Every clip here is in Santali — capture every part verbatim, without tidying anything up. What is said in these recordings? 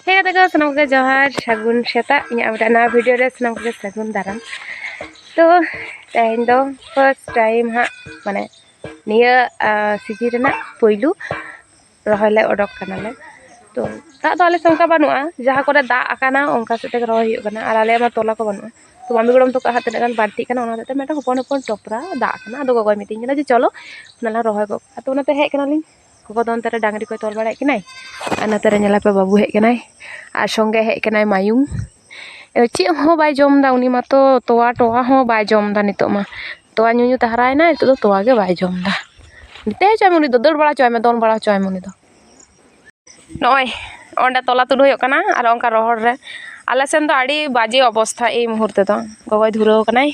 ᱦᱮᱸ ᱜᱟᱛᱮ ᱠᱚ, ᱥᱟᱱᱟᱢ ᱠᱚᱜᱮ ᱡᱚᱦᱟᱨ, ᱥᱟᱹᱜᱩᱱ ᱥᱮᱛᱟᱜ᱾ ᱤᱧᱟᱹᱜ ᱢᱤᱫᱴᱟᱝ ᱱᱟᱣᱟ ᱵᱷᱤᱰᱤᱭᱳ ᱨᱮ ᱥᱟᱱᱟᱢ ᱠᱚᱜᱮ ᱥᱟᱹᱜᱩᱱ ᱫᱟᱨᱟᱢ᱾ ᱛᱚ ᱛᱮᱦᱮᱧ ᱫᱚ ᱯᱷᱟᱥᱴ ᱴᱟᱭᱤᱢ ᱦᱟᱸᱜ, ᱢᱟᱱᱮ ᱱᱤᱭᱟᱹ ᱥᱤᱡᱤᱱ ᱨᱮᱱᱟᱜ ᱯᱳᱭᱞᱩ ᱨᱚᱦᱚᱭ ᱞᱮ ᱚᱰᱚᱠ ᱠᱟᱱᱟᱞᱮ᱾ ᱛᱚ ᱫᱟᱜ ᱫᱚ ᱟᱞᱮ ᱥᱮᱫ ᱚᱱᱠᱟ ᱵᱟᱹᱱᱩᱜᱼᱟ, ᱡᱟᱦᱟᱸ ᱠᱚᱨᱮ ᱫᱟᱜ ᱟᱠᱟᱱᱟ ᱚᱱᱠᱟ ᱥᱮᱫ ᱛᱮᱜᱮ ᱨᱚᱦᱚᱭ ᱦᱩᱭᱩᱜ ᱠᱟᱱᱟ, ᱟᱨ ᱟᱞᱮᱭᱟᱜ ᱢᱟ ᱛᱚᱞᱟ ᱠᱚ ᱵᱟᱹᱱᱩᱜᱼᱟ᱾ ᱛᱚ ᱢᱟᱢᱤ ᱜᱚᱲᱚᱢ ᱛᱟᱠᱚ ᱦᱟᱸᱜ ᱛᱤᱱᱟᱹᱜ ᱜᱟᱱ ᱵᱟᱹᱲᱛᱤᱜ ᱠᱟᱱᱟ, ᱚᱱᱟ ᱦᱚᱛᱮᱡ ᱛᱮ ᱢᱤᱫᱴᱟᱝ ᱦᱚᱯᱚᱱ ᱦᱚᱯᱚᱱ ᱴᱚᱯᱨᱟ ᱫᱟᱜ ᱠᱟᱱᱟ᱾ ᱟᱫᱚ ᱜᱚᱜᱚᱭ ᱢᱤᱛᱟᱹᱧ ᱠᱟᱱᱟ ᱡᱮ ᱪᱚᱞᱚ ᱚᱱᱟ ᱞᱟᱝ ᱨᱚᱦᱚᱭ ᱜᱚᱫ ᱠᱟᱜᱼᱟ᱾ ᱛᱚ ᱚᱱᱟᱛᱮ ᱦᱮᱡ ᱠᱟᱱᱟᱞᱤᱧ᱾ ᱜᱚᱜᱚ ᱫᱚ ᱚᱱᱛᱮ ᱨᱮ ᱰᱟᱝᱨᱤ ᱠᱚᱭ ᱛᱚᱞ ᱵᱟᱲᱟᱭᱮᱫ ᱠᱤᱱᱟᱭ, ᱟᱨ ᱱᱚᱛᱮ ᱨᱮ ᱧᱮᱞᱟᱯᱮ ᱵᱟᱹᱵᱩ ᱦᱮᱡ ᱠᱟᱱᱟᱭ, ᱟᱨ ᱥᱚᱸᱜᱮ ᱦᱮᱡ ᱠᱟᱱᱟᱭ ᱢᱟᱭᱩᱝ᱾ ᱮ, ᱪᱮᱫ ᱦᱚᱸ ᱵᱟᱭ ᱡᱚᱢ ᱮᱫᱟ ᱩᱱᱤ ᱢᱟᱛᱚ, ᱛᱚᱣᱟ ᱴᱚᱣᱟ ᱦᱚᱸ ᱵᱟᱭ ᱡᱚᱢ ᱮᱫᱟ ᱱᱤᱛᱚᱜ ᱢᱟ᱾ ᱛᱚᱣᱟ ᱧᱩ ᱧᱩ ᱛᱮ ᱦᱟᱨᱟᱭᱮᱱᱟᱭ, ᱱᱤᱛᱚᱜ ᱫᱚ ᱛᱚᱣᱟ ᱜᱮ ᱵᱟᱭ ᱡᱚᱢ ᱮᱫᱟ᱾ ᱢᱮᱛᱟᱭ ᱦᱚᱪᱚᱭ ᱢᱮ, ᱩᱱᱤ ᱫᱚ ᱫᱟᱹᱲ ᱵᱟᱲᱟ ᱦᱚᱪᱚᱭ ᱢᱮ, ᱫᱚᱱ ᱵᱟᱲᱟ ᱦᱚᱪᱚᱭ ᱢᱮ ᱩᱱᱤ ᱫᱚ᱾ ᱱᱚᱜᱼᱚᱭ ᱚᱸᱰᱮ ᱛᱚᱞᱟ ᱛᱩᱫ ᱦᱩᱭᱩᱜ ᱠᱟᱱᱟ, ᱟᱨ ᱚᱱᱠᱟ ᱨᱚᱦᱚᱲ ᱨᱮ ᱟᱞᱮ ᱥᱮᱱ ᱫᱚ ᱟᱹᱰᱤ ᱵᱟᱡᱮ ᱚᱵᱚᱥᱛᱷᱟ ᱮᱭ ᱢᱩᱦᱩᱨᱛᱮ ᱫᱚ᱾ ᱜᱚᱜᱚᱭ ᱫᱷᱩᱨᱟᱹᱣ ᱠᱟᱱᱟᱭ᱾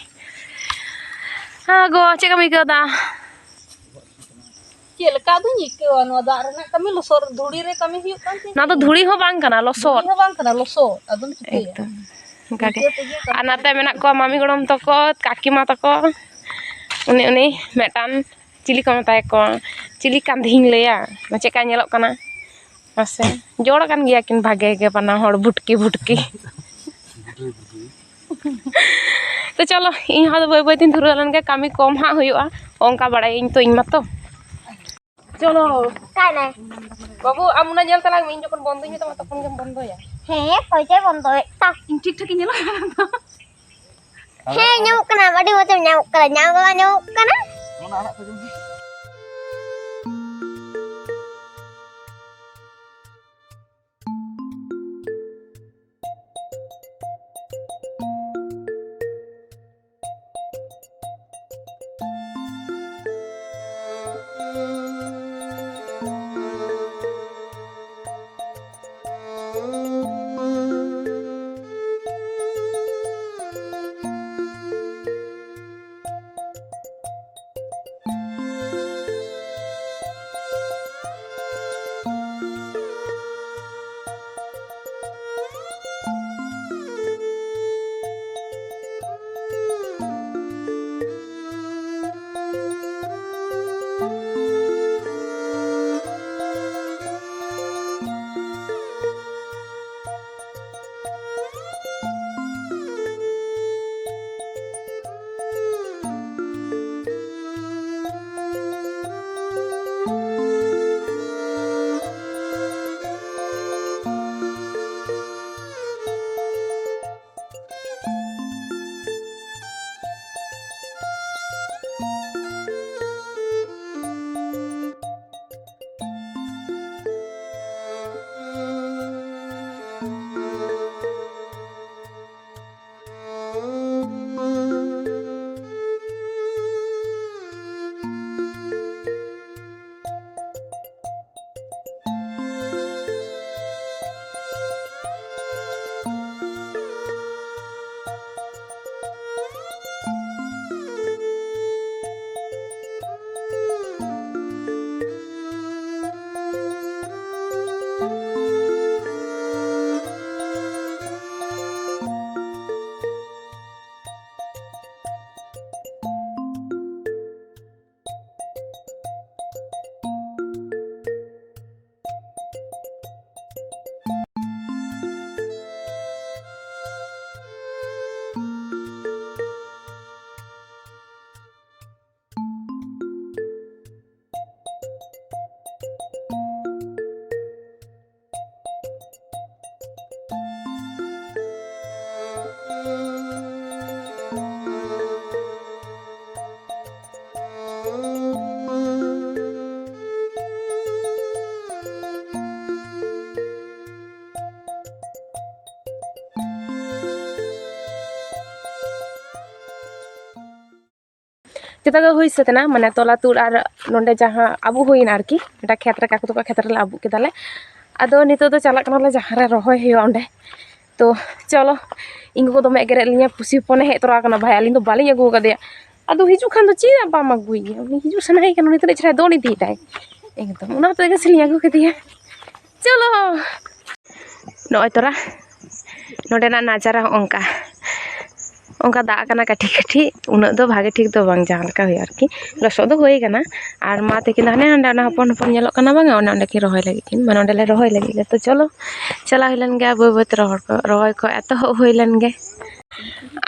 ᱦᱮᱸ ᱜᱚ, ᱪᱮᱫ ᱠᱟᱢ ᱟᱹᱭᱠᱟᱹᱣ ᱮᱫᱟ? ᱪᱮᱫ ᱞᱮᱠᱟ ᱟᱫᱚᱧ ᱟᱹᱭᱠᱟᱹᱣᱟ? ᱱᱚᱣᱟ ᱫᱟᱜ ᱨᱮᱱᱟᱜ ᱠᱟᱹᱢᱤ, ᱞᱚᱥᱚᱫ ᱫᱷᱩᱲᱤ ᱨᱮ ᱠᱟᱹᱢᱤ ᱦᱩᱭᱩᱜ ᱠᱟᱱ ᱛᱤᱧ᱾ ᱱᱚᱣᱟ ᱫᱚ ᱫᱷᱩᱲᱤ ᱦᱚᱸ ᱵᱟᱝ ᱠᱟᱱᱟ, ᱞᱚᱥᱚᱫ᱾ ᱫᱷᱩᱲᱤ ᱦᱚᱸ ᱵᱟᱝ ᱠᱟᱱᱟ, ᱞᱚᱥᱚᱫ᱾ ᱟᱫᱚᱢ ᱪᱤᱠᱟᱹᱭᱟ? ᱮᱠᱫᱚᱢ ᱚᱱᱠᱟᱜᱮ᱾ ᱤᱱᱠᱟᱹ ᱛᱮᱜᱮ ᱠᱟᱹᱢᱤ ᱟᱨ ᱱᱟᱛᱮ ᱠᱟᱱᱟ᱾ ᱢᱮᱱᱟᱜ ᱠᱚᱣᱟ ᱢᱟᱢᱤ ᱜᱚᱲᱚᱢ ᱛᱟᱠᱚ, ᱠᱟᱠᱤᱢᱟ ᱛᱟᱠᱚ, ᱩᱱᱤ ᱩᱱᱤ ᱢᱤᱫᱴᱟᱝ ᱪᱤᱞᱤ ᱠᱚ ᱢᱮᱛᱟᱭ ᱠᱚᱣᱟ, ᱪᱤᱞᱤ ᱠᱟᱱᱫᱷᱤᱧ ᱞᱟᱹᱭᱟ, ᱪᱮᱫᱠᱟᱭ ᱧᱮᱞᱚᱜ ᱠᱟᱱᱟ ᱢᱟᱥᱮ? ᱡᱚᱲ ᱟᱠᱟᱱ ᱜᱮᱭᱟ ᱠᱤᱱ ᱵᱷᱟᱜᱮ ᱜᱮ ᱵᱟᱱᱟ ᱦᱚᱲ, ᱵᱷᱩᱴᱠᱤ ᱵᱷᱩᱴᱠᱤ᱾ ᱛᱚ ᱪᱚᱞᱚ, ᱤᱧ ᱦᱚᱸ ᱟᱫᱚ ᱵᱟᱹᱭ ᱵᱟᱹᱭ ᱛᱤᱧ ᱫᱷᱩᱨᱟᱹᱣ ᱞᱮᱱ ᱜᱮ, ᱠᱟᱹᱢᱤ ᱠᱚᱢ ᱦᱟᱸᱜ ᱦᱩᱭᱩᱜᱼᱟ, ᱚᱱᱠᱟ ᱵᱟᱲᱟᱭᱟᱹᱧ ᱛᱚ ᱤᱧ ᱢᱟᱛᱚ᱾ ᱪᱚᱞᱚ᱾ ᱚᱠᱟᱭ ᱱᱟᱭ? ᱵᱟᱹᱵᱩ, ᱟᱢ ᱚᱱᱟ ᱧᱮᱞ ᱛᱟᱞᱟᱝ ᱢᱮ, ᱤᱧ ᱡᱚᱠᱷᱚᱱ ᱵᱚᱱᱫᱚᱧ ᱢᱮᱛᱟᱢᱟ ᱛᱚᱠᱷᱚᱱ ᱜᱮᱢ ᱵᱚᱱᱫᱚᱭᱟ᱾ ᱦᱮᱸ, ᱚᱠᱚᱭ ᱪᱚᱭ ᱵᱚᱱᱫᱚᱭᱮᱫ ᱛᱟ? ᱤᱧ ᱴᱷᱤᱠ ᱴᱷᱟᱠ ᱤᱧ ᱧᱮᱞᱚᱜ ᱠᱟᱱᱟ ᱛᱚ? ᱦᱮᱸ, ᱧᱟᱢᱚᱜ ᱠᱟᱱᱟ, ᱟᱹᱰᱤ ᱢᱚᱡᱽ ᱮᱢ ᱧᱟᱢᱚᱜ ᱠᱟᱱᱟ, ᱧᱟᱢ ᱜᱮ ᱵᱟᱝ ᱧᱟᱢᱚᱜ ᱠᱟᱱᱟ᱾ ᱡᱚᱛᱚ ᱜᱮ ᱦᱩᱭ ᱥᱟᱹᱛ ᱮᱱᱟ, ᱢᱟᱱᱮ ᱛᱚᱞᱟ ᱛᱩᱫ ᱟᱨ ᱱᱚᱸᱰᱮ ᱡᱟᱦᱟᱸ ᱟᱵᱩᱜ ᱦᱩᱭᱱᱟ ᱟᱨᱠᱤ, ᱢᱤᱫᱴᱟᱝ ᱠᱷᱮᱛ ᱨᱮ, ᱠᱟᱠᱩ ᱛᱟᱠᱚᱣᱟᱜ ᱠᱷᱮᱛ ᱨᱮᱞᱮ ᱟᱵᱩᱜ ᱠᱮᱫᱟᱞᱮ᱾ ᱟᱫᱚ ᱱᱤᱛᱚᱜ ᱫᱚ ᱪᱟᱞᱟᱜ ᱠᱟᱱᱟᱞᱮ ᱡᱟᱦᱟᱸ ᱨᱮ ᱨᱚᱦᱚᱭ ᱦᱩᱭᱩᱜᱼᱟ ᱚᱸᱰᱮ᱾ ᱛᱚ ᱪᱚᱞᱚ, ᱤᱧ ᱜᱚᱜᱚ ᱫᱚᱢᱮ ᱮᱜᱮᱨᱮᱫ ᱞᱤᱧᱟ, ᱯᱩᱥᱤ ᱦᱚᱯᱚᱱᱮ ᱦᱮᱡ ᱛᱚᱨᱟ ᱟᱠᱟᱱᱟ ᱵᱷᱟᱭ, ᱟᱹᱞᱤᱧ ᱫᱚ ᱵᱟᱹᱞᱤᱧ ᱟᱹᱜᱩ ᱟᱠᱟᱫᱮᱭᱟ᱾ ᱟᱫᱚ ᱦᱤᱡᱩᱜ ᱠᱷᱟᱱ ᱫᱚ ᱪᱮᱫᱟᱜ ᱵᱟᱢ ᱟᱹᱜᱩᱭᱮᱭᱟ? ᱩᱱᱤ ᱦᱤᱡᱩᱜ ᱥᱟᱱᱟᱭᱮ ᱠᱟᱱᱟ, ᱩᱱᱤ ᱛᱤᱱᱟᱹᱜ ᱪᱮᱦᱨᱟᱭ ᱫᱚᱱ ᱤᱫᱤᱭᱮᱫᱟᱭ ᱮᱠᱫᱚᱢ, ᱚᱱᱟ ᱦᱚᱛᱮᱡ ᱜᱮ ᱥᱮᱞᱤᱧ ᱟᱹᱜᱩ ᱠᱮᱫᱮᱭᱟ᱾ ᱪᱚᱞᱚ, ᱱᱚᱜᱼᱚᱭ ᱛᱚᱨᱟ ᱱᱚᱸᱰᱮᱱᱟᱜ ᱱᱟᱡᱟᱨᱟ ᱦᱚᱸ ᱚᱱᱠᱟ, ᱚᱱᱠᱟ ᱫᱟᱜ ᱠᱟᱱᱟ ᱠᱟᱹᱴᱤᱡ ᱠᱟᱹᱴᱤᱡ, ᱩᱱᱟᱹᱜ ᱫᱚ ᱵᱷᱟᱜᱮ ᱴᱷᱤᱠ ᱫᱚ ᱵᱟᱝ, ᱡᱟᱦᱟᱸ ᱞᱮᱠᱟ ᱦᱩᱭᱩᱜᱼᱟ ᱟᱨᱠᱤ, ᱞᱚᱥᱚᱫ ᱫᱚ ᱦᱩᱭ ᱠᱟᱱᱟ᱾ ᱟᱨ ᱢᱟ ᱛᱟᱹᱠᱤᱱ ᱫᱚ ᱦᱟᱱᱮ ᱦᱟᱸᱰᱮ ᱚᱱᱟ ᱦᱚᱯᱚᱱ ᱦᱚᱯᱚᱱ ᱧᱮᱞᱚᱜ ᱠᱟᱱᱟ ᱵᱟᱝᱟ, ᱚᱱᱮ ᱚᱸᱰᱮ ᱠᱤᱱ ᱨᱚᱦᱚᱭ ᱞᱟᱹᱜᱤᱫ ᱠᱤᱱ, ᱢᱟᱱᱮ ᱚᱸᱰᱮ ᱞᱮ ᱨᱚᱦᱚᱭ ᱞᱟᱹᱜᱤᱫ ᱞᱮ᱾ ᱛᱚ ᱪᱚᱞᱚ, ᱪᱟᱞᱟᱣ ᱦᱩᱭ ᱞᱮᱱ ᱜᱮ, ᱵᱟᱹᱭ ᱵᱟᱹᱭ ᱛᱮ ᱨᱚᱦᱚᱭ ᱠᱚ, ᱨᱚᱦᱚᱭ ᱠᱚ ᱮᱛᱚᱦᱚᱵ ᱦᱩᱭ ᱞᱮᱱ ᱜᱮ᱾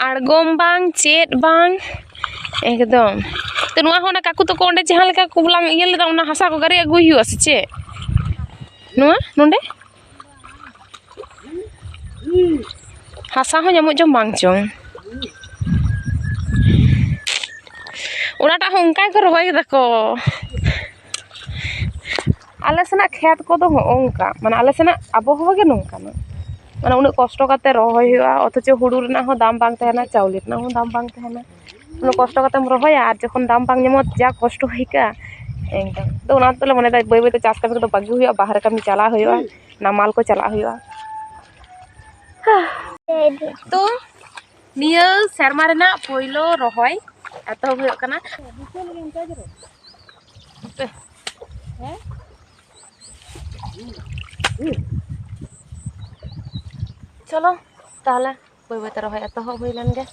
ᱟᱬᱜᱚᱢ ᱵᱟᱝ, ᱪᱮᱫ ᱵᱟᱝ, ᱮᱠᱫᱚᱢ᱾ ᱛᱚ ᱱᱚᱣᱟ ᱦᱚᱸ ᱚᱱᱟ ᱠᱟᱠᱩ ᱛᱟᱠᱚ ᱚᱸᱰᱮ ᱡᱟᱦᱟᱸ ᱞᱮᱠᱟ ᱠᱚ ᱞᱟᱝ ᱤᱭᱟᱹ ᱞᱮᱫᱟ, ᱚᱱᱟ ᱦᱟᱥᱟ ᱠᱚ ᱜᱟᱨᱤ ᱟᱹᱜᱩᱭ ᱦᱩᱭᱩᱜᱼᱟ ᱥᱮ ᱪᱮᱫ? ᱱᱚᱣᱟ ᱱᱚᱸᱰᱮ ᱦᱟᱥᱟ ᱦᱚᱸ ᱧᱟᱢᱚᱜ ᱪᱚᱝ ᱵᱟᱝ ᱪᱚᱝ᱾ ᱚᱱᱟᱴᱟᱜ ᱦᱚᱸ ᱚᱱᱠᱟ ᱜᱮᱠᱚ ᱨᱚᱦᱚᱭ ᱠᱮᱫᱟ ᱠᱚ᱾ ᱟᱞᱮ ᱥᱮᱱᱟᱜ ᱠᱷᱮᱛ ᱠᱚᱫᱚ ᱦᱚᱸᱜᱼᱚ ᱱᱚᱝᱠᱟ, ᱢᱟᱱᱮ ᱟᱞᱮ ᱥᱮᱱᱟᱜ ᱟᱵᱚᱦᱟᱣᱟ ᱜᱮ ᱱᱚᱝᱠᱟᱱᱟ᱾ ᱢᱟᱱᱮ ᱩᱱᱟᱹᱜ ᱠᱚᱥᱴᱚ ᱠᱟᱛᱮ ᱨᱚᱦᱚᱭ ᱦᱩᱭᱩᱜᱼᱟ, ᱚᱛᱷᱚᱪᱚ ᱦᱩᱲᱩ ᱨᱮᱱᱟᱜ ᱦᱚᱸ ᱫᱟᱢ ᱵᱟᱝ ᱛᱟᱦᱮᱱᱟ, ᱪᱟᱣᱞᱮ ᱨᱮᱱᱟᱜ ᱦᱚᱸ ᱫᱟᱢ ᱵᱟᱝ ᱛᱟᱦᱮᱱᱟ᱾ ᱩᱱᱟᱹᱜ ᱠᱚᱥᱴᱚ ᱠᱟᱛᱮᱢ ᱨᱚᱦᱚᱭᱟ ᱟᱨ ᱡᱚᱠᱷᱚᱱ ᱫᱟᱢ ᱵᱟᱝ ᱧᱟᱢᱚᱜᱼᱟ, ᱡᱟ ᱠᱚᱥᱴᱚ ᱟᱹᱭᱠᱟᱹᱜᱼᱟ ᱮᱠᱫᱚᱢ᱾ ᱛᱚ ᱚᱱᱟ ᱛᱮᱞᱮ ᱢᱚᱱᱮᱭᱮᱫᱟ ᱵᱟᱹᱭ ᱵᱟᱹᱭ ᱛᱮ ᱪᱟᱥ ᱠᱟᱹᱢᱤ ᱠᱚᱫᱚ ᱵᱟᱹᱜᱤ ᱦᱩᱭᱩᱜᱼᱟ, ᱵᱟᱦᱨᱮ ᱠᱟᱹᱢᱤ ᱪᱟᱞᱟᱜ ᱦᱩᱭᱩᱜᱼᱟ, ᱱᱟᱢᱟᱞ ᱠᱚ ᱪᱟᱞᱟᱜ ᱦᱩᱭᱩᱜᱼᱟ᱾ ᱛᱚ ᱱᱤᱭᱟᱹ ᱥᱮᱨᱢᱟ ᱨᱮᱱᱟᱜ ᱯᱳᱭᱞᱳ ᱨᱚᱦᱚᱭ ᱮᱛᱚᱦᱚᱵ ᱦᱩᱭᱩᱜ ᱠᱟᱱᱟ᱾ ᱪᱚᱞᱚ ᱛᱟᱦᱚᱞᱮ ᱵᱟᱹᱭ ᱵᱟᱹᱭ ᱛᱮ ᱨᱚᱦᱚᱭ ᱮᱛᱚᱦᱚᱵ ᱦᱩᱭ ᱞᱮᱱ ᱜᱮ᱾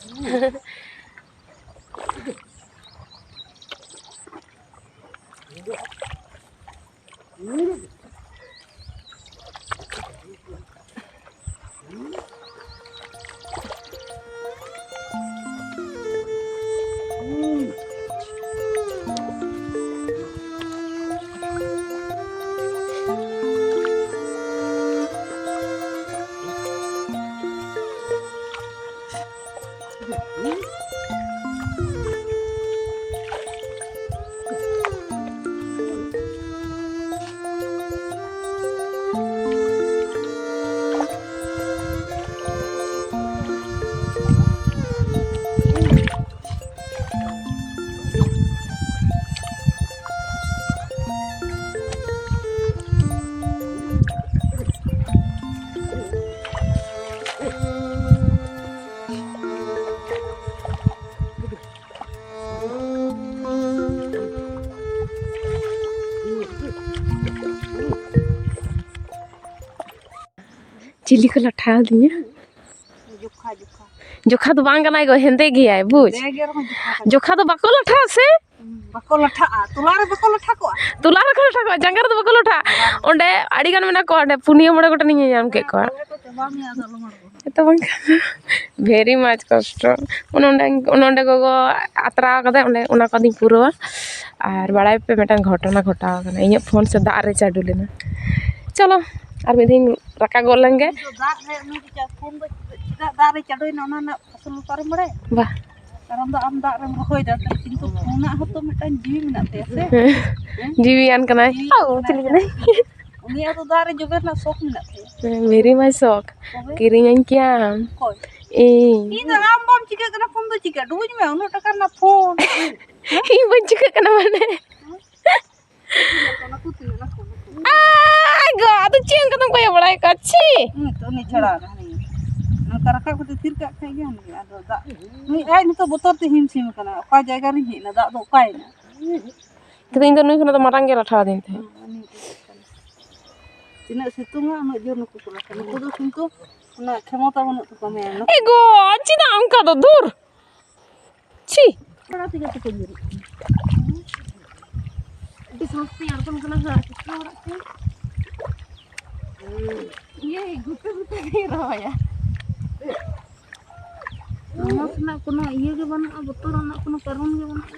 ᱪᱤᱞᱤ ᱠᱚ ᱞᱟᱴᱷᱟ ᱟᱹᱫᱤᱧᱟ? ᱡᱚᱠᱷᱟ, ᱡᱚᱠᱷᱟ᱾ ᱡᱚᱠᱷᱟ ᱫᱚ ᱵᱟᱝ ᱠᱟᱱᱟᱭ ᱜᱚ, ᱦᱮᱸᱫᱮ ᱜᱮᱭᱟᱭ, ᱵᱩᱡᱽ? ᱦᱮᱸᱫᱮ ᱜᱮ ᱨᱮᱦᱚᱸ ᱡᱚᱠᱷᱟ ᱠᱟᱱᱟ᱾ ᱡᱚᱠᱷᱟ ᱫᱚ ᱵᱟᱠᱚ ᱞᱟᱴᱷᱟᱜᱼᱟ ᱥᱮ? ᱵᱟᱠᱚ ᱞᱟᱴᱷᱟᱜᱼᱟ, ᱛᱚᱞᱟ ᱨᱮ ᱵᱟᱠᱚ ᱞᱟᱴᱷᱟ ᱠᱚᱜᱼᱟ᱾ ᱛᱚᱞᱟ ᱨᱮᱠᱚ ᱞᱟᱴᱷᱟ ᱠᱚᱜᱼᱟ, ᱡᱟᱸᱜᱟ ᱨᱮᱫᱚ ᱵᱟᱠᱚ ᱞᱟᱴᱷᱟᱜᱼᱟ᱾ ᱚᱸᱰᱮ ᱟᱹᱰᱤ ᱜᱟᱱ ᱢᱮᱱᱟᱜ ᱠᱚᱣᱟ, ᱚᱸᱰᱮ ᱯᱩᱱᱭᱟᱹ ᱢᱚᱬᱮ ᱜᱚᱴᱮᱱ ᱤᱧ ᱧᱮᱞ ᱧᱟᱢ ᱠᱮᱫ ᱠᱚᱣᱟ᱾ ᱛᱚᱞᱟ ᱠᱚ ᱪᱟᱵᱟ ᱢᱮᱭᱟ, ᱟᱫᱚ ᱟᱞᱚᱢ ᱟᱬᱜᱚᱱᱟ᱾ ᱮᱛᱚ ᱵᱟᱝ ᱠᱟᱱᱟ᱾ Very much ᱠᱚᱥᱴᱚ᱾ ᱚᱱᱮ ᱚᱸᱰᱮ, ᱚᱱᱮ ᱚᱸᱰᱮ ᱜᱚᱜᱚ ᱟᱛᱨᱟ ᱠᱟᱫᱟᱭ, ᱚᱸᱰᱮ ᱚᱱᱟ ᱠᱚ ᱟᱫᱚᱧ ᱯᱩᱨᱟᱹᱣᱟ᱾ ᱟᱨ ᱵᱟᱲᱟᱭ ᱯᱮ, ᱢᱤᱫᱴᱟᱝ ᱜᱷᱚᱴᱚᱱᱟ ᱜᱷᱚᱴᱟᱣ ᱠᱟᱱᱟ, ᱤᱧᱟᱹᱜ ᱯᱷᱳᱱ ᱥᱮ ᱫᱟᱜ ᱨᱮ ᱪᱟᱰᱚ ᱞᱮᱱᱟ᱾ ᱪᱚᱞᱚ, ᱟᱨ ᱢᱤᱫ ᱫᱷᱟᱣ ᱤᱧ ᱨᱟᱠᱟᱵ ᱜᱚᱫ ᱞᱮᱱ ᱜᱮ᱾ ᱩᱱᱤ ᱫᱚ ᱫᱟᱜ ᱨᱮ, ᱩᱱᱤ ᱫᱚ ᱪᱟ-, ᱯᱷᱳᱱ ᱫᱚ ᱪᱮᱫᱟᱜ ᱫᱟᱜ ᱨᱮ ᱪᱟᱰᱚᱭᱮᱱᱟ, ᱚᱱᱟ ᱨᱮᱱᱟᱜ ᱟᱥᱚᱞ ᱵᱮᱯᱟᱨᱮᱢ ᱵᱟᱲᱟᱭᱟ? ᱵᱟ᱾ ᱠᱟᱨᱚᱱ ᱫᱚ ᱟᱢ ᱫᱟᱜ ᱨᱮᱢ ᱨᱚᱦᱚᱭ ᱫᱟ, ᱛᱟᱦᱞᱮ ᱠᱤᱱᱛᱩ ᱯᱷᱳᱱᱟᱜ ᱦᱚᱸᱛᱚ ᱢᱤᱫᱴᱟᱝ ᱡᱤᱣᱤ ᱢᱮᱱᱟᱜ ᱛᱟᱭᱟ ᱥᱮ? ᱦᱮᱸ᱾ ᱦᱮᱸ? ᱡᱤᱣᱤᱭᱟᱱ ᱠᱟᱱᱟᱭ᱾ ᱡᱤᱣᱤ ᱟᱣ, ᱠᱟᱱᱟᱭ᱾ ᱪᱤᱞᱤ ᱠᱟᱱᱟᱭ? ᱩᱱᱤᱭᱟᱜ ᱫᱚ ᱫᱟᱜ ᱨᱮ ᱡᱚᱵᱮ ᱨᱮᱱᱟᱜ ᱥᱚᱠ ᱢᱮᱱᱟᱜ ᱛᱟᱭᱟ᱾ ᱦᱮᱸ, very much ᱥᱚᱠ᱾ ᱛᱚᱵᱮ? ᱠᱤᱨᱤᱧᱟᱹᱧ ᱠᱮᱭᱟᱢ? ᱚᱠᱚᱭ? ᱤᱧ᱾ ᱤᱧ ᱫᱚ ᱟᱢ ᱵᱟᱢ ᱪᱤᱠᱟᱹᱜ ᱠᱟᱱᱟ, ᱯᱷᱳᱱ ᱫᱚ ᱪᱤᱠᱟᱹ? ᱰᱩᱵᱩᱡ ᱢᱮ, ᱩᱱᱟᱹᱜ ᱴᱟᱠᱟ ᱨᱮᱱᱟᱜ ᱯᱷᱳᱱ᱾ ᱤᱧ ᱵᱟᱹᱧ ᱪᱤᱠᱟᱹᱜ ᱠᱟᱱᱟ ᱢᱟᱱᱮ? ᱟᱭ ᱜᱚ, ᱟᱫᱚ ᱪᱮᱫ ᱚᱱᱠᱟ ᱫᱚᱢ ᱠᱚᱭᱚᱜ ᱵᱟᱲᱟᱭᱮᱫ ᱠᱚᱣᱟ? ᱪᱷᱤ! ᱦᱩᱸ, ᱛᱚ ᱩᱱᱤ ᱡᱷᱟᱲᱟ ᱨᱮ ᱦᱟᱱᱮ ᱱᱚᱝᱠᱟ ᱨᱟᱠᱟᱵ ᱠᱟᱛᱮ ᱛᱷᱤᱨ ᱠᱟᱜ ᱠᱷᱟᱡ ᱜᱮ ᱦᱟᱱᱮ ᱟᱫᱚ ᱫᱟᱜ, ᱱᱩᱭ ᱟᱡ ᱱᱤᱛᱚᱜ ᱵᱚᱛᱚᱨ ᱛᱮ ᱦᱤᱢ ᱥᱤᱢ ᱠᱟᱱᱟ, ᱚᱠᱟ ᱡᱟᱭᱜᱟ ᱨᱤᱧ ᱦᱮᱡ ᱮᱱᱟ, ᱫᱟᱜ ᱫᱚ ᱚᱠᱟᱭᱮᱱᱟ? ᱛᱚ ᱤᱧ ᱫᱚ ᱱᱩᱭ ᱠᱷᱚᱱᱟᱜ ᱫᱚ ᱢᱟᱨᱟᱝ ᱜᱮ ᱞᱟᱴᱷᱟ ᱟᱹᱫᱤᱧ ᱛᱟᱦᱮᱸᱫ᱾ ᱦᱩᱸ, ᱩᱱᱤ ᱫᱚ ᱠᱟᱱᱟ᱾ ᱛᱤᱱᱟᱹᱜ ᱥᱤᱛᱩᱝᱟ ᱩᱱᱟᱹᱜ ᱡᱳᱨ ᱱᱩᱠᱩ ᱠᱚ ᱞᱟᱴᱷᱟ᱾ ᱱᱩᱠᱩ ᱫᱚ ᱠᱤᱱᱛᱩ ᱚᱱᱟ ᱠᱷᱮᱢᱚᱛᱟ ᱵᱟᱹᱱᱩᱜ ᱛᱟᱠᱚᱣᱟ, ᱢᱮᱱ ᱱᱩᱠᱩ ᱮ ᱜᱚ, ᱪᱮᱫᱟᱜ ᱚᱱᱠᱟ ᱫᱚ? ᱫᱩᱨ! ᱪᱷᱤ! ᱛᱷᱚᱲᱟ ᱛᱮᱜᱮ ᱛᱩᱠᱟᱹ ᱧᱩᱨᱩᱜ ᱠᱟᱱᱟ᱾ ᱟᱹᱰᱤ ᱥᱟᱦᱚᱥ ᱛᱮ ᱟᱬᱜᱚᱱ ᱠᱟᱱᱟ ᱦᱟᱸᱜ, ᱪᱤᱠᱟᱹ ᱚᱲᱟᱜ ᱛᱮ᱾ ᱤᱭᱟᱹ, ᱜᱷᱩᱴᱩ ᱜᱷᱩᱴᱩ ᱜᱮᱧ ᱨᱚᱦᱚᱭᱟ᱾ ᱥᱟᱦᱚᱥ ᱨᱮᱱᱟᱜ ᱠᱳᱱᱳ ᱤᱭᱟᱹ ᱜᱮ ᱵᱟᱹᱱᱩᱜᱼᱟ, ᱵᱚᱛᱚᱨ ᱨᱮᱱᱟᱜ ᱠᱳᱱᱳ ᱠᱟᱨᱚᱱ ᱜᱮ ᱵᱟᱹᱱᱩᱜᱼᱟ᱾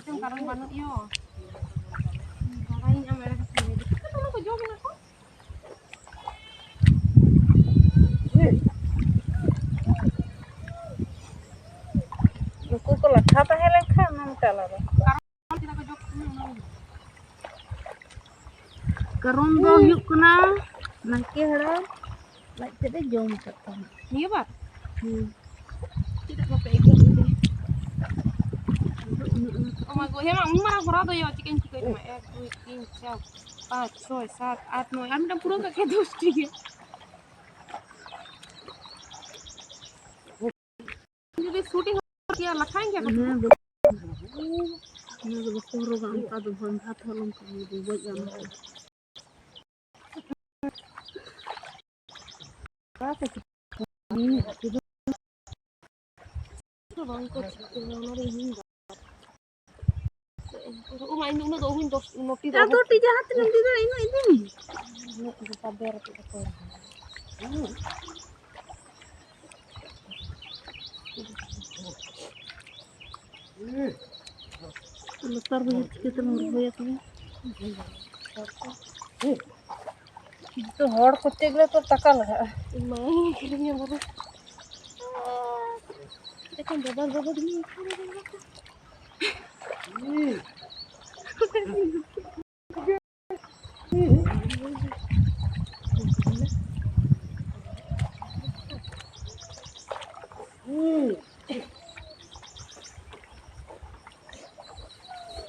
ᱪᱮᱫ ᱠᱟᱨᱚᱱ ᱵᱟᱹᱱᱩᱜ ᱭᱳ? ᱵᱟᱲᱟᱭᱟᱹᱧ ᱟᱢ ᱮᱲᱮ ᱠᱟᱛᱷᱟᱢ ᱞᱟᱹᱭ ᱫᱟ᱾ ᱪᱤᱠᱟᱹ ᱛᱮ ᱚᱱᱟ ᱠᱚ ᱡᱚᱢ ᱮᱫᱟ ᱠᱚ? ᱩᱱᱠᱩ ᱠᱚ ᱞᱟᱴᱷᱟ ᱛᱟᱦᱮᱸ ᱞᱮᱱᱠᱷᱟᱱ ᱚᱱᱟ ᱢᱤᱫᱴᱟᱝ ᱟᱞᱟᱫᱟ᱾ ᱠᱟᱨᱚᱱ ᱫᱚ ᱦᱩᱭᱩᱜ ᱠᱟᱱᱟ, ᱱᱟᱭᱠᱮ ᱦᱟᱲᱟᱢ ᱞᱟᱡ ᱛᱮᱫ ᱮ ᱡᱚᱢ ᱟᱠᱟᱫ ᱛᱟᱦᱮᱸᱫ᱾ ᱱᱤᱭᱟᱹ ᱵᱟᱨ? ᱦᱩᱸ᱾ ᱪᱮᱫᱟᱜ ᱵᱟᱯᱮ ᱟᱹᱭᱠᱟᱹᱣ ᱞᱮᱫᱟ? ᱚ ᱢᱟ ᱜᱚ, ᱦᱮᱸ ᱢᱟ, ᱩᱱ ᱢᱟᱨᱟᱝ ᱦᱚᱨᱟ ᱫᱚ ᱭᱟ, ᱪᱤᱠᱟᱹᱧ ᱴᱷᱤᱠᱟᱹᱭ ᱛᱟᱢᱟ? ᱮᱠ, ᱫᱩᱭ, ᱛᱤᱱ, ᱪᱟᱨ, ᱯᱟᱸᱪ, ᱪᱷᱚᱭ, ᱥᱟᱛ, ᱟᱴ, ᱱᱚᱭ, ᱟᱨ ᱢᱤᱫᱴᱟᱝ ᱯᱩᱨᱟᱹᱣ ᱠᱟᱜ ᱠᱷᱟᱡ ᱫᱚᱥᱴᱤ ᱜᱮ᱾ ᱡᱩᱫᱤ ᱥᱩᱴᱤᱝ ᱦᱚᱸ ᱠᱮᱭᱟ, ᱞᱟᱴᱷᱟᱭᱮᱱ ᱜᱮᱭᱟ ᱠᱚ᱾ ᱦᱮᱸ, ᱵᱟᱠᱚ ᱦᱚᱨᱚᱜᱟ, ᱚᱱᱠᱟ ᱫᱚ ᱵᱟᱝ, ᱦᱟᱛ ᱦᱚᱞᱚᱝ ᱠᱚ ᱜᱚᱡ ᱜᱟᱱᱚᱜᱼᱟ᱾ ᱵᱟᱝ ᱠᱚ ᱪᱤᱠᱟᱹᱭᱟ, ᱚᱱᱟ ᱫᱚ ᱤᱧ ᱦᱚᱧ ᱵᱟᱲᱟᱭᱟ᱾ ᱩᱱᱟᱹᱜ ᱫᱚ ᱚᱦᱚᱧ ᱫᱚᱥ, ᱱᱚᱴᱤ ᱫᱚ ᱟᱫᱚ ᱚᱦᱚᱧ ᱴᱤ ᱡᱟᱦᱟᱸ ᱛᱤᱱᱟᱹᱜ ᱤᱫᱤ ᱫᱟᱲᱮᱭᱟᱜᱼᱟ, ᱤᱱᱟᱹᱜ ᱤᱫᱤ ᱢᱮ᱾ ᱩᱱᱟᱹᱜ ᱫᱚ ᱵᱟᱫᱮ ᱨᱮ ᱪᱮᱫ ᱠᱚ ᱞᱟᱛᱟᱨ ᱵᱟᱹᱭᱦᱟᱹᱲ ᱪᱤᱠᱟᱹᱛᱮᱢ ᱨᱚᱦᱚᱭᱟ ᱛᱚᱵᱮ? ᱡᱚᱛᱚ ᱦᱚᱲ ᱠᱚᱨᱛᱮ ᱜᱮᱞᱮ ᱛᱚ ᱴᱟᱠᱟ ᱞᱟᱜᱟᱜᱼᱟ᱾ ᱤᱧ ᱢᱟ ᱠᱤᱨᱤᱧᱟ ᱵᱚᱞᱮ᱾ ᱮᱠᱷᱚᱱ ᱵᱟᱵᱟ ᱵᱟᱵᱟ ᱫᱚ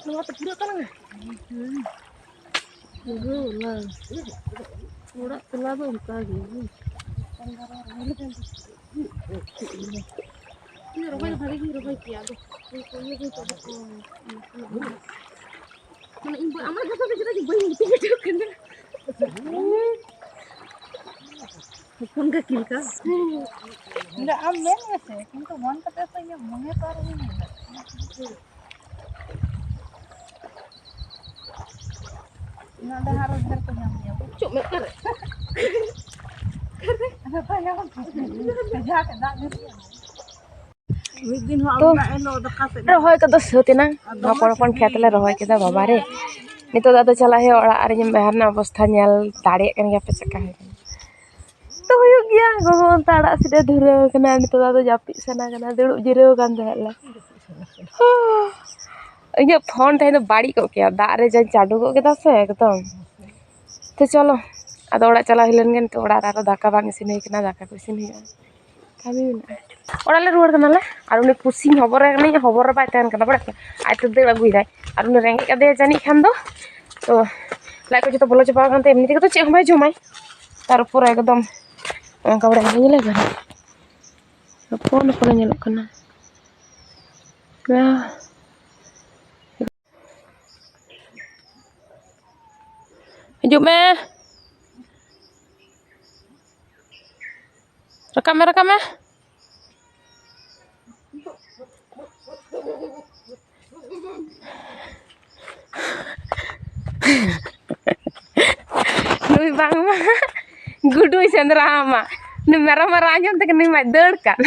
ᱱᱚᱣᱟ ᱛᱮ ᱯᱩᱨᱟᱹᱜ ᱛᱟᱞᱟᱝᱟ᱾ ᱦᱩᱸ᱾ ᱯᱩᱨᱟᱹ ᱚᱱᱟ ᱚᱲᱟᱜ ᱛᱚᱞᱟ ᱫᱚ ᱚᱱᱠᱟ ᱜᱮ᱾ ᱤᱧ ᱨᱚᱦᱚᱭ ᱫᱚ ᱵᱷᱟᱜᱮ ᱜᱤᱧ ᱨᱚᱦᱚᱭ ᱠᱮᱭᱟ, ᱟᱫᱚ ᱤᱭᱟᱹ ᱜᱤᱧ ᱪᱟᱵᱟ ᱠᱚᱣᱟ᱾ ᱢᱟᱱᱮ ᱤᱧ ᱵᱟᱹᱧ, ᱟᱢᱟᱜ ᱠᱟᱛᱷᱟ ᱫᱚ ᱪᱮᱫᱟᱜ ᱡᱮ ᱵᱟᱹᱧ ᱵᱩᱡᱷᱟᱹᱣ ᱠᱟᱱᱟ᱾ ᱦᱚᱯᱚᱱ ᱜᱮ ᱪᱮᱫ ᱞᱮᱠᱟ? ᱤᱧ ᱫᱚ ᱟᱢ ᱢᱮᱱ ᱢᱮᱥᱮ, ᱠᱤᱱᱛᱩ ᱢᱚᱱ ᱠᱟᱛᱮ ᱥᱮ ᱤᱧᱟᱹᱜ ᱢᱚᱱᱮ ᱛᱚ ᱟᱨ ᱤᱧ ᱢᱮᱱ ᱫᱟ᱾ ᱱᱚᱰᱮ ᱦᱟᱸᱜ ᱨᱳᱡᱽᱜᱟᱨ ᱠᱚ ᱧᱟᱢ ᱜᱮᱭᱟ᱾ ᱪᱩᱯ ᱢᱮ, ᱚᱠᱟᱨᱮ? ᱡᱟᱦᱟᱸ ᱴᱷᱮᱱ ᱫᱟᱜ ᱧᱩᱨᱩᱜᱼᱟ᱾ ᱢᱤᱫ ᱫᱤᱱ ᱦᱚᱸ ᱛᱚ, ᱟᱞᱚ ᱫᱟᱜ ᱮ ᱞᱚ ᱫᱟᱠᱟ ᱥᱮᱫ ᱫᱚ᱾ ᱨᱚᱦᱚᱭ ᱠᱚᱫᱚ ᱥᱟᱹᱛ ᱮᱱᱟ᱾ ᱟᱨ ᱫᱚᱢᱮ ᱦᱚᱯᱚᱱ ᱦᱚᱯᱚᱱ ᱠᱷᱮᱛ ᱞᱮ ᱨᱚᱦᱚᱭ ᱠᱮᱫᱟ, ᱵᱟᱵᱟ ᱨᱮ᱾ ᱱᱤᱛᱚᱜ ᱫᱚ ᱟᱫᱚ ᱪᱟᱞᱟᱜ ᱦᱩᱭᱩᱜᱼᱟ ᱚᱲᱟᱜ ᱟᱨ ᱤᱧᱟᱹᱜ ᱵᱟᱦᱟ ᱨᱮᱱᱟᱜ ᱚᱵᱚᱥᱛᱷᱟ ᱧᱮᱞ ᱫᱟᱲᱮᱭᱟᱜ ᱠᱟᱱ ᱜᱮᱭᱟ ᱯᱮ ᱪᱮᱫᱠᱟ ᱦᱩᱭ ᱠᱟᱱᱟ᱾ ᱛᱚ ᱦᱩᱭᱩᱜ ᱜᱮᱭᱟ, ᱜᱚᱜᱚ ᱚᱱᱛᱮ ᱟᱲᱟᱜ ᱥᱤᱫ ᱮ ᱫᱷᱩᱨᱟᱹᱣ ᱠᱟᱱᱟ᱾ ᱱᱤᱛᱚᱜ ᱫᱚ ᱟᱫᱚ ᱡᱟᱹᱯᱤᱫ ᱥᱟᱱᱟ ᱠᱟᱱᱟ, ᱫᱩᱲᱩᱵ ᱡᱤᱨᱟᱹᱣ ᱠᱟᱱ ᱛᱟᱦᱮᱸᱫ ᱞᱮ᱾ ᱤᱧᱟᱹᱜ ᱯᱷᱳᱱ ᱛᱮᱦᱮᱧ ᱫᱚ ᱵᱟᱹᱲᱤᱡ ᱠᱚᱜ ᱠᱮᱭᱟ, ᱫᱟᱜ ᱨᱮ ᱡᱟᱧ ᱪᱟᱰᱚ ᱜᱚᱫ ᱠᱮᱫᱟ ᱥᱮ ᱮᱠᱫᱚᱢ᱾ ᱛᱚ ᱪᱚᱞᱚ, ᱟᱫᱚ ᱚᱲᱟᱜ ᱪᱟᱞᱟᱣ ᱦᱩᱭ ᱞᱮᱱ ᱜᱮ᱾ ᱱᱤᱛᱚᱜ ᱚᱲᱟᱜ ᱨᱮ ᱟᱨᱚ ᱫᱟᱠᱟ ᱵᱟᱝ ᱤᱥᱤᱱ ᱦᱩᱭ ᱠᱟᱱᱟ, ᱫᱟᱠᱟ ᱠᱚ ᱤᱥᱤᱱ ᱦᱩᱭᱩᱜᱼᱟ, ᱠᱟᱹᱢᱤ ᱢᱮᱱᱟᱜᱼᱟ᱾ ᱚᱲᱟᱜ ᱞᱮ ᱨᱩᱣᱟᱹᱲ ᱠᱟᱱᱟᱞᱮ, ᱟᱨ ᱩᱱᱤ ᱯᱩᱥᱤᱧ ᱦᱚᱵᱚᱨ ᱨᱮ ᱠᱟᱹᱱᱟᱹᱧ, ᱦᱚᱵᱚᱨ ᱨᱮ ᱵᱟᱭ ᱛᱟᱦᱮᱱ ᱠᱟᱱᱟ, ᱵᱟᱲᱟᱭ ᱯᱮ, ᱟᱡ ᱛᱮ ᱫᱟᱹᱲ ᱟᱹᱜᱩᱭᱮᱫᱟᱭ, ᱟᱨ ᱩᱱᱤ ᱨᱮᱸᱜᱮᱡ ᱠᱟᱫᱮᱭᱟ ᱡᱟᱹᱱᱤᱡ ᱠᱷᱟᱱ ᱫᱚ᱾ ᱛᱚ ᱞᱟᱡ ᱠᱚ ᱡᱚᱛᱚ ᱵᱚᱞᱚ ᱪᱟᱵᱟ ᱟᱠᱟᱱ ᱛᱟᱭᱟ, ᱮᱢᱱᱤ ᱛᱮᱜᱮ ᱛᱚ ᱪᱮᱫ ᱦᱚᱸ ᱵᱟᱭ ᱡᱚᱢᱟᱭ, ᱛᱟᱨᱯᱚᱨᱮ ᱮᱠᱫᱚᱢ ᱚᱱᱠᱟ ᱵᱟᱲᱟ ᱧᱮᱞᱮ ᱠᱟᱱᱟ᱾ ᱦᱚᱯᱚᱱ ᱦᱚᱯᱚᱱᱮ ᱧᱮᱞᱚᱜ ᱠᱟᱱᱟ᱾ ᱦᱤᱡᱩᱜ ᱢᱮ᱾ ᱨᱟᱠᱟᱵ ᱢᱮ, ᱨᱟᱠᱟᱵ ᱢᱮ᱾ ᱱᱩᱭ ᱵᱟᱝᱢᱟ ᱜᱩᱰᱩᱭ ᱥᱮᱸᱫᱽᱨᱟ ᱟᱢᱟ᱾ ᱱᱩᱭ ᱢᱮᱨᱚᱢ ᱮ ᱨᱟᱜ ᱟᱸᱡᱚᱢ ᱛᱮᱜᱮ ᱱᱩᱭ ᱢᱟᱭ ᱫᱟᱹᱲ ᱠᱟᱱ᱾